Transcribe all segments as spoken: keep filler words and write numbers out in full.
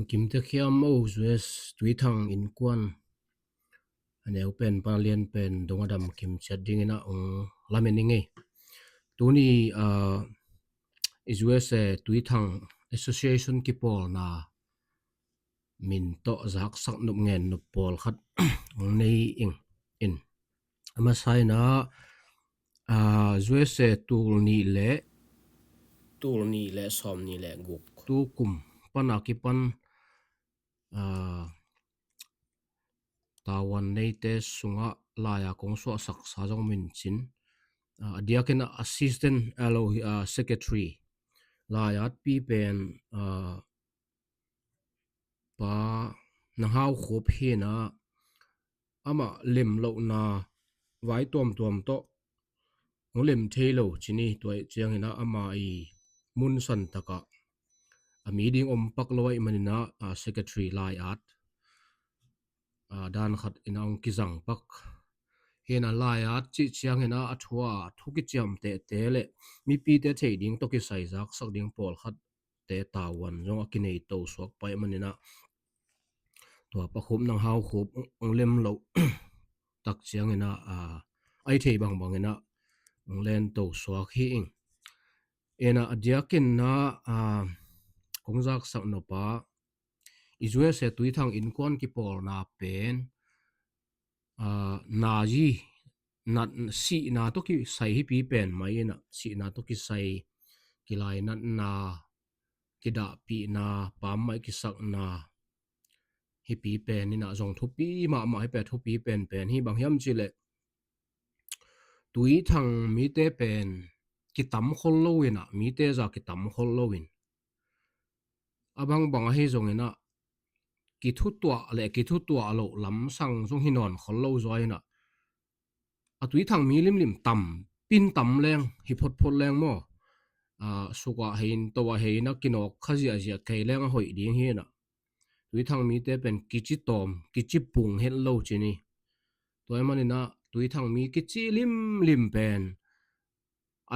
Kimtek hiam maw, U S Tuithang innkuan a neu pen pan a lian pen dong a dam kim ciat dingin ah hong lamen i ngei. Tuni ah, U S Tuithang Association kipawlna min tawh zaksak nop ngen nop pawlkhat hong nei ing in. A masa in ah, ah, U S tul nih le tul nih le sawm nih le guk, tu kum pan a kipan, ah, tavuan neite sungah lai-a kong suahsaksa zong min cin, ah, a diakin ah assistant a lo hi, ah, secretary lai-at pi pen, ah, Pa Nang Hau Khup hi in ah, amah lem lohna vai tuamtuam tawh hong lem thei lo ci ni. Tua ciangin ah ama i mun san takah a mi ding om pak lo ahih manin ah, ah, secretary lai-at, ah, dan khat in ah hong kizang pak hi in ah, lai-at cih ciangin ah a thu a thu kiciamtehte le mipite theih ding tawh kisai zaksak ding pawlkhat te tavuan zong a kinei to suak pai manin ah, tua Pa Khup Nang Hau Khup hong lem loh tak ciangin ah, ah, a i thei bangbangin ah hong len to suak hi ing. In ah a diakin ah, ah, kong zaksak nop ah, U S Tuithang innkuan kipawlna pen, ah, nazi, nat, sihna tawh kisai hi pi pen mai in ah, sihna tawh kisai, kilainatna, kidahpihna, pammaih kisakna hi pi pen in ah, zong thupi mahmah hi pen, thupi penpen hi. Bang hiam cih leh Tuithang mite pen kitam khol lo in ah, mite za kitam khol lo in, a bangbang ahi zongin ah, kithutuah le kithutuah loh lamsang zong hi nawn khol lo zaw in ah, a Tuithang mi limlim tam, pin tam leng hi photphot leng maw, ah, suk ah hei in, to ah hei in ah, kinawk kha ziahziah kei leng a hoih ding hi in ah, Tuithang mite pen kici tawm, kici pung het lo ci ni. Tua ahih manin ah Tuithang mi kici limlim pen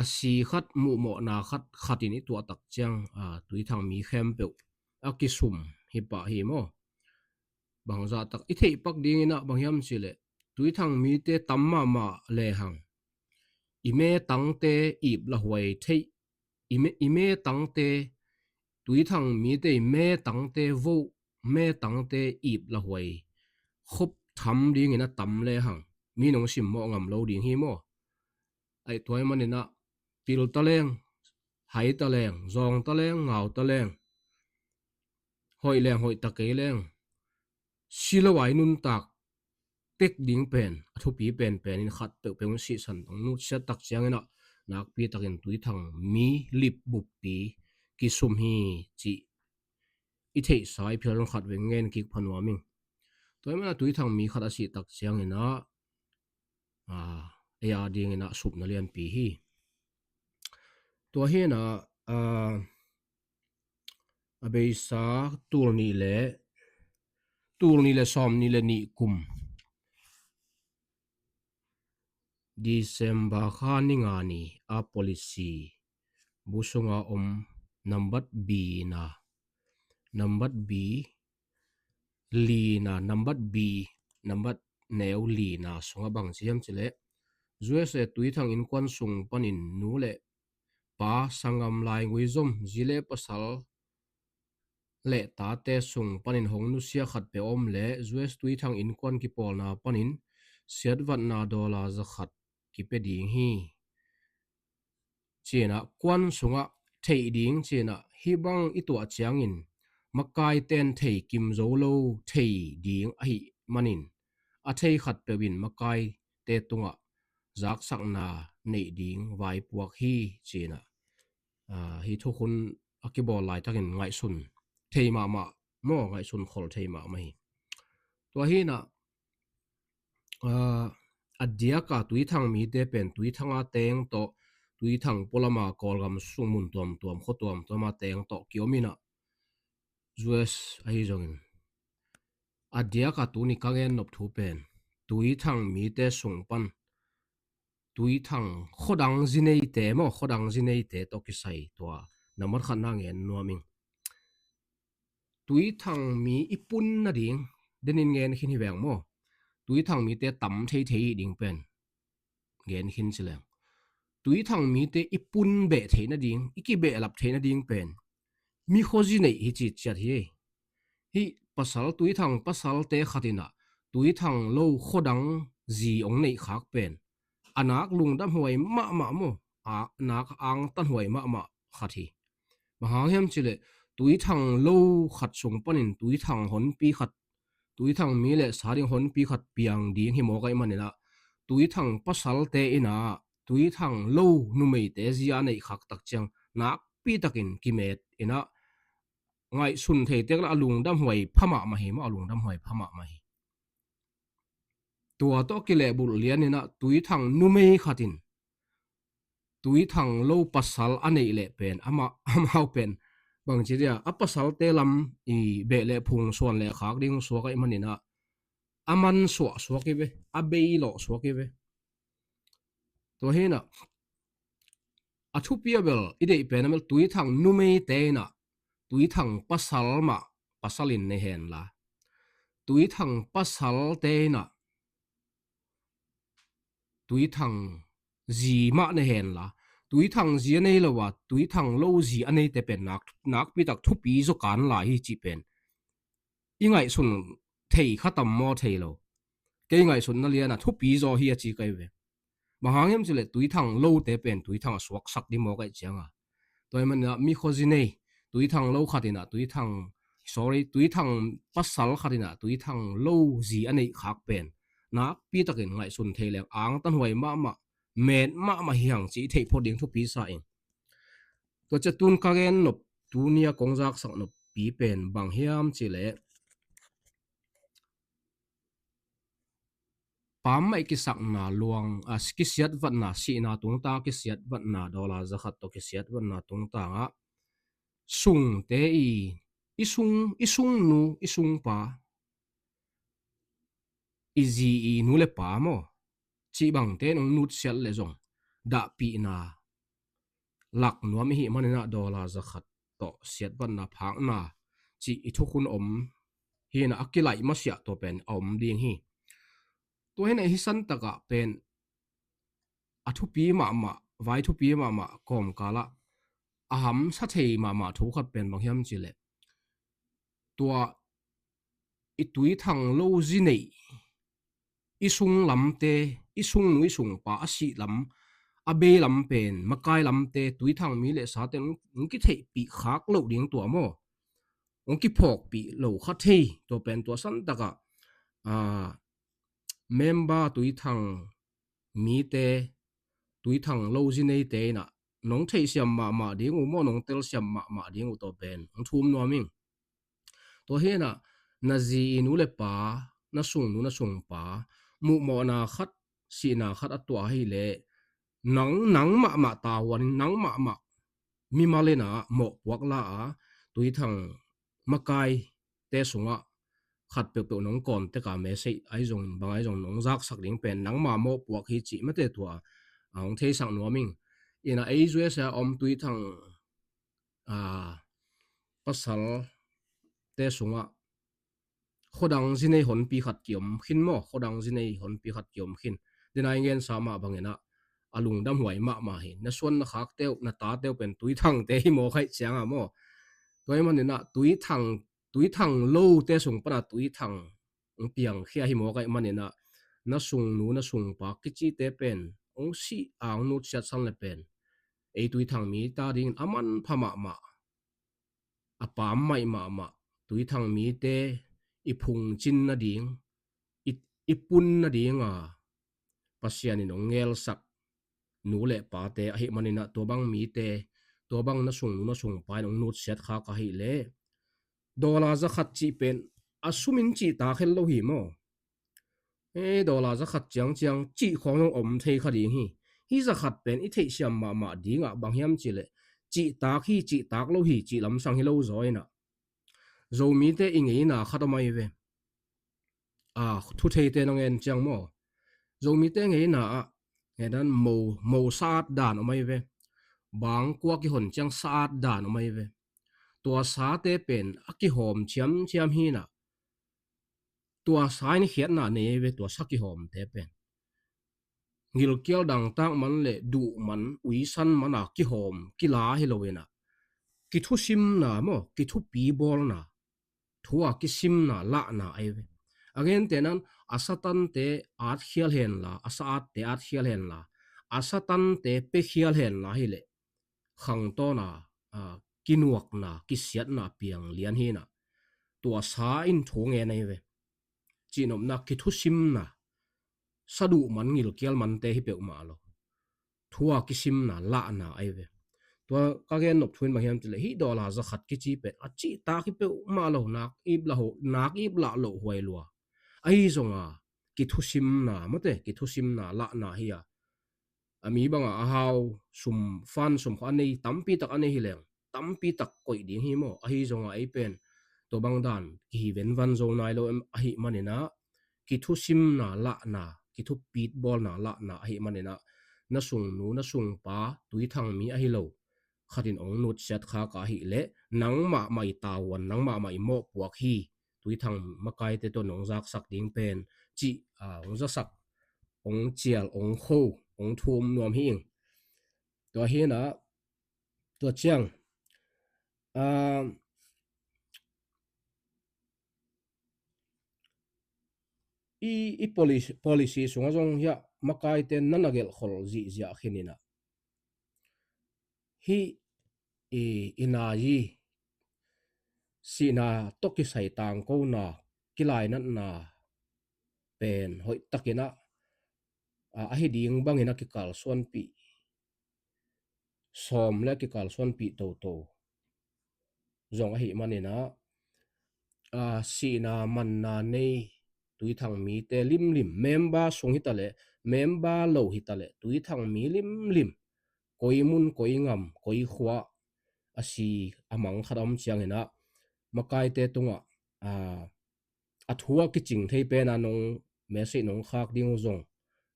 a si khat, muhmawhna khat, khat in i tuah tak ciang, ah, Tuithang mi khempeuh a kisum hi pah hi maw. Bangzah tak i theih pak dingin ah bang hiam cih leh, Tuithang mite tam mahmah lehang i metangte ip lahuai theih, i me, i metangte, Tuithang mite i metangte voh, metangte ip lahuai khop tham dingin a tam lehang, mi nong simmawh ngam lo ding hi maw. Aih, tua ahih manin ah pil ta leng, hai ta leng, zawng ta leng, ngau ta leng, hoih leng hoih ta kei leng, si lo a i nuntak tek ding pen a thupi penpen in khat peuhpeuh in sihsan, hong nutsiat tak ciangin ah nakpi takin Tuithang mi lip buppi kisum hi cih i theihsa i phial zong khat vei ngen kik pha nuam ing. Tua ahih manin ah Tuithang mi khat a sih tak ciangin ah, ah, ei a dingin ah supna lianpi hi. Tua hi in ah, ah, a beisa tul nih le, tul nih le sawm nih le nih kum December kha ni nga ni a policy bu sunga om nambat B na, nambat B lina, nambat B, nambat neu lina sungah bang ci hiam cih leh, U S Tuithang innkuan sung panin nu le pa, sanggam, laigui zom, zi le pasal le tate sung panin hong nusia khat peuh om leh U S Tuithang innkuan kipawlna panin siatvatna dollar za khat kipia ding hi, ci in ah, kuan sungah theih ding ci in ah, hih bang i tuah ciangin makaite'n thei kim zo lo thei ding ahih manin, a thei khat peuh in makaite tungah zaksakna neih ding vaipuak hi, ci in ah, ah, hih thukhun a kibawl laitakin ngaihsun thei mahmah maw, ngaihsun khol thei mahmah hi. Tua hi in ah, ah, a diaka Tuithang mite pen Tuithang a teng tawh, Tuithang pualam a Kawlgam sung mun tuamtuam, khua tuamtuam a teng tawh kiom in ah, U S ahi zongin, a diaka tuni ka gen nop thu pen Tuithang mite sung pan, Tuithang khuadang zi neite maw, khuadang zi neite tawh kisai tua nambat khatna ngen nuam ing. Tuithang mi i pun nading, denin ngen khin hi veng maw. Tuithang mite tam thei thei ding pen ngen khin ci leng, Tuithang mite i pun beh theih nading, i kibehlap theih nading pen mi khuazi neih hi ci ciat hi. Hih pasal, Tuithang pasalte khat in ah Tuithang lo khuadang zi hong neih khak pen a nak lungdamhuai mahmah maw, a nak angtanhuai mahmah khat hi. Bang hang hiam cileh, Tuithang lo khat sung panin Tuithang honpi khat, Tuithang mi le sa ding honpi khat piang ding hi mawk ahih manin ah, Tuithang pasalte in ah Tuithang lo numeite zi a neih khak tak ciang nakpi takin kimet in ah, ngaihsun thei tek le a lungdamhuai pha mahmah hi maw, a lungdamhuai pha mahmah hi. Tua tawh kilehbulh lian in ah Tuithang numei khat in Tuithang lo pasal a neih leh pen amah, amau pen bangci dia, a pasalte lam i beh le phung suan le khak ding suak ahih manin ah, a man suah suak hi ve, a bei lawh suak hi ve. Tua hi in ah, a thupi a bel i deih pen a bel Tuithang numeite in ah Tuithang pasal mah pasal in nei hen la, Tuithang pasalte in ah Tuithang zi mah nei hen la, Tuithang zi a nei lo a Tuithang lo zi a neite pen nak, nakpi tak thupi zaw kan lai hi cih pen i ngaihsun thei kha tam maw, thei lo? Kei ngaihsutna lian ah thupi zaw hi a ci ka hi ve. Bang hang hiam cileh, Tuithang lote pen Tuithang a suaksak ding mawk ahih ciang a, tua ahih manin ah mi khuazi nei, Tuithang lo khat in ah Tuithang, sorry, Tuithang pasal khat in ah Tuithang lo zi a neih khak pen nakpi takin ngaihsun thei leng angtanhuai mahmah, met mahmah hi hang cih i theih phot ding thupi sa ing. Tua ciang tun ka gen nop, tuni a kong zaksak noppi pen bang hiam cileh, pammaih kisakna luang, a, kisiatvatna, sihna tungtang kisiatvatna, dollar za khat tawh kisiatvatna tungtang ah sungte i, i sung, i sungnu, i sungpa, i zi i nu le pa maw, cih bangte in hong nutsiat leh zong dahpihna lak nuam i hih manin ah dollar za khat tawh siatvatna phakna cih i thukhun om hi in ah, a kilaih masiah tua pen a om ding hi. Tua hi in ah, hih santak ah pen a thupi mahmah, vai thupi mahmah kawmkal ah a hamsa thei mahmah thu khat pen bang hiam cileh, tua i Tuithang lo zi neih, i sung lamte, i sungnu i sungpa a sih lam, a bei lam pen, makai lamte, Tuithang mi le sate hong, hong kitheihpih khak loh ding tua maw, hong kiphawkpih lo kha thei, tua pen tua santak ah, a, member Tuithang mite, Tuithang lo zi neite in ah nong theihsiam mahmah ding uh maw, nong telsiam mahmah ding uh, tua pen hong thum nuam ing. Tua hi in ah, na zi i nu le pa, na sungnu na sungpa, muhmawhna khat, sihna khat a tuah ahih leh, nang, nang mahmah tavuan in, nang mahmah mimal in ah mawhpuak la a, Tuithang makaite sungah khat peuhpeuh nong kawn tek a, message ahi zongin, bang ahi zongin nong zaksak ding pen nangma mawhpuak hi cih mate tua, a, hong theisak nuam ing. In ah ei U S A a om Tuithang, a, pasalte sungah khuadang zi nei honpi khat kiom khin maw, khuadang zi nei honpi khat kiom khin. Dena i ngensa mah bangin ah, a lungdamhuai mahmah hi. Na suan na khakte uh, na tate uh pen Tuithangte hi mawk ahih ciang a maw. Tua ahih manin ah Tuithang, Tuithang lote sung pan a Tuithang hong piangkhia hi mawk ahih manin ah, na sungnu na sungpa kicite pen hong sih a, hong nutsiatsan le pen ei Tuithang mite adingin a manpha mahmah, a pammaih mahmah, Tuithang mite i phungcin nading, i, i pun nading a Pasian in hong ngelsak nu le pate ahih manin ah, tua bang mite, tua bang na sungnu na sungpa in hong nutsiat khak ahih leh, dollar za khat cih pen a sum in cihtak het lo hi maw. E, dollar za khat ciangciang cih khawng zong om thei kha ding hi. Hih za khat pen i theihsiam mahmah ding ah bang hiam cih leh, cihtak hi, cihtak lo hi cih lamsang hi lo zaw in ah, Zomite i ngeina khat om ahi ve. A, thutheite na ngen ciang maw, Zomite ngeina ah, ngeina mo, mo sa-at dan om ahi ve. Bangkua kihon ciang sa-at dan om ahi ve. tua sate pen a kihawm thiamthiam hi na, tua sa in khiatna nei ve, tua sa kihawmte pen. Ngilkial dangtak man le duh man, uisan man a kihawm, kila hi lo in a, kithusimna maw, kithupi bawlna, thu a kisimna, lahna ahi ve. A gentehna in a satante atkhial henla, a sa atte atkhial henla, a satante piakhial henla hi leh, khangtawna, a, kinuakna, kisiatna piang lian hi na, tua sa in thu ngen ahi ve. Cihnopna, kithusimna, sa duh man, ngilkial mante hi peuhmah lo. Thu a kisimna, lahna ahi ve. Tua ka gen nop thu in bang hiam cih leh, hih dollar za khat kici pen a cihtak hi peuhmah lo, nak ip lah ho, nak ip lah loh huai lua. Ahi zong a, kithusimna, mate, kithusimna, lahna hi a. A mi bang a, a hau, sum, fund sum kha a nei, tampi tak a nei hi leng, tampi tak koih ding hi maw. Ahi zong a ei pen tua bang dan kihi venvan zo nai lo ahih manin a, kithusimna, lahna, kithupit bawlna, lahna ahih manin a, na sungnu, na sungpa, Tuithang mi ahi lo khat in hong nutsiat khak ahih leh, nangmah mah i tavuan, nangmah mah i mawhpuak hi. Tuithang makaite tawh nong zaksak ding pen, cih, a, hong zasak, hong cial, hong kho, hong thum nuam hi ing. Tua hi na, tua ciang, a, i, i policy, policy sungah zong hiah makaite na na gelhkhol zihziah khin in a, hih i, i nai i sihna tawh kisai tangkona, kilainatna pen hoih takin a, a, ahi ding bangin a kikalsuanpih sawm le a kikalsuanpih toto zong ahih manin a, a, sihna manna nei Tuithang mite limlim, member sung hi ta leh, member lo hi ta leh, Tuithang mi limlim, koi mun, koi gam, koi khua a si a mang khat a om ciangin a, makaite tungah, a, a thu a kicing thei pen a nong message nong khak ding uh zong,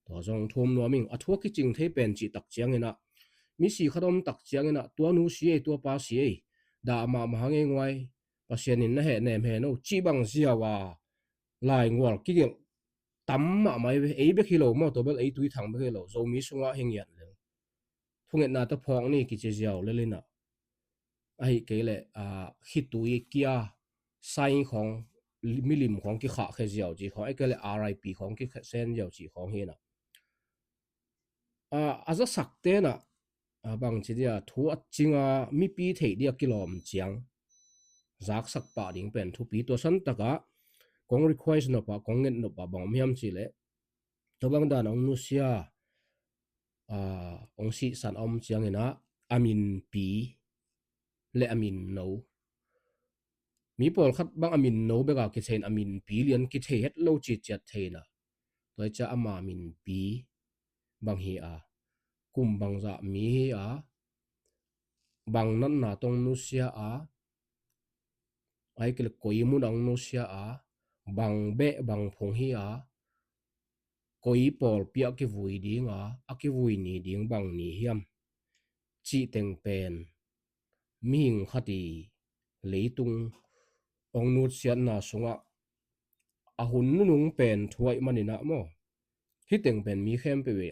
tua zong thum nuam ing. A thu a kicing thei pen cih tak ciangin a, misi khat a om tak ciangin a, tua nu si ei, tua pa si ei, dah mahmah hang ei nguai, Pasian in na hehnem hen o, cih bang ziau a laingual kigelh tam mahmah ei ve. Ei bek hi lo maw, tua bel ei Tuithang bek hi lo, Zomi sungah hi ngiat lel. Thungetna tawh phawk ni kici ziau lel in a, ahih kei leh, a, khitui kia, saing khawng, milim khawng kikhahkhia ziau cih khawng, ahih kei leh R I P khawng kisen ziau cih khawng hi na. A, a zasakte na, a, bangci dia, thu a cinga mipi theih dia kilawm ciang zaksak pah ding pen thupi. Tua san takah kong request nop a, kong nget nop a bang om hiam cih leh, tua bang dan hong nusia, a, hong sihsan a om ciangin a, a minpi le a minno. Mi pawlkhat bang a minno bek a kithei in a minpi lian kithei het lo ciciat thei na. Tua hi ciah ama minpi bang hi a, kum bangzah mi hi a, bang natna tawh hong nusia a, ahih kei leh koi mun a hong nusia a, bang beh bang phung hi a, koi pawlpi a kivui ding a, a kivui ni ding bang ni hiam cih teng pen mihing khat i leitung hong nutsiatna sungah a hun nunung pen thu ahih manin a maw, hih teng pen mi khempeuh i,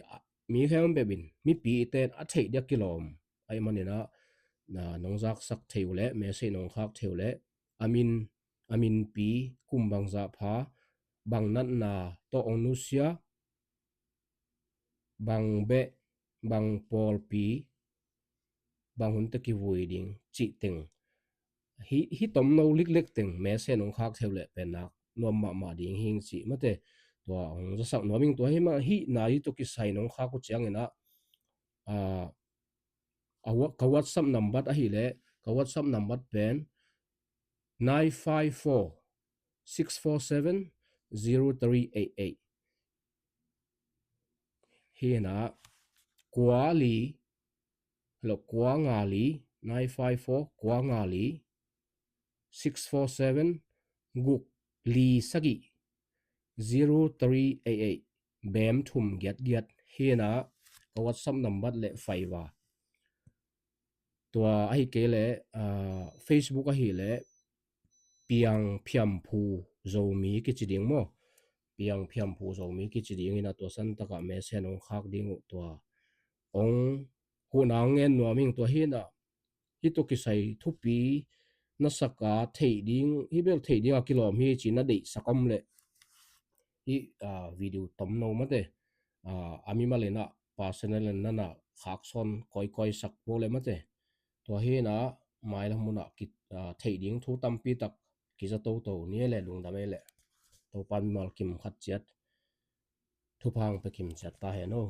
mi khempeuh in, mipi i ten a theih dia kilawm ahih manin a, na nong zaksak thei uh leh, message nong khak thei uh leh, a min, a minpi, kum bangzah pha, bang natna tawh hong nusia, bang beh, bang pawlpi, bang hun tawh kivui ding cih teng, hih, hih tomno liklek teng message nong khak thei uh leh pen nak nuam mahmah ding hi ing cih mate. Tua hong zasak nuam ing. Tua hi mah, hih nai tawh kisai nong khak uh ciangin a, a, a wa-, ka WhatsApp nambat ahih leh, ka WhatsApp nambat pen nine five four, six four seven, zero three eight eight. Hi na, kua li, lo, kua nga li, nine five four, kua nga li, six four seven, guk li sagih, zero three eight eight, bem thum giat giat. Hi na, ka WhatsApp nambat le faiva. Tua ahi kei leh, ah, Facebook ahi leh Piang Phiamphu Zomi kici ding maw? Piang Phiamphu Zomi kici ding in a, tua san takah message hong khak ding uh, tua hong hun a ngen nuam ing. Tua hi in a, hih tawh kisai thupi na sak a theih ding, hih bel theih ding a kilawm hi ci na deihsak om leh hih, ah, video tomno mate, ah, a mimal in a personal in na na khak sawn kawikawi sak po leh mate. Tua hi in a, mailam hun ah ki, ah, theih ding thu tampi tak kiza toto ni e leh, lungdam e leh. Topa'n mimal kim khat ciat thupha hong pia kim ciat ta hen aw.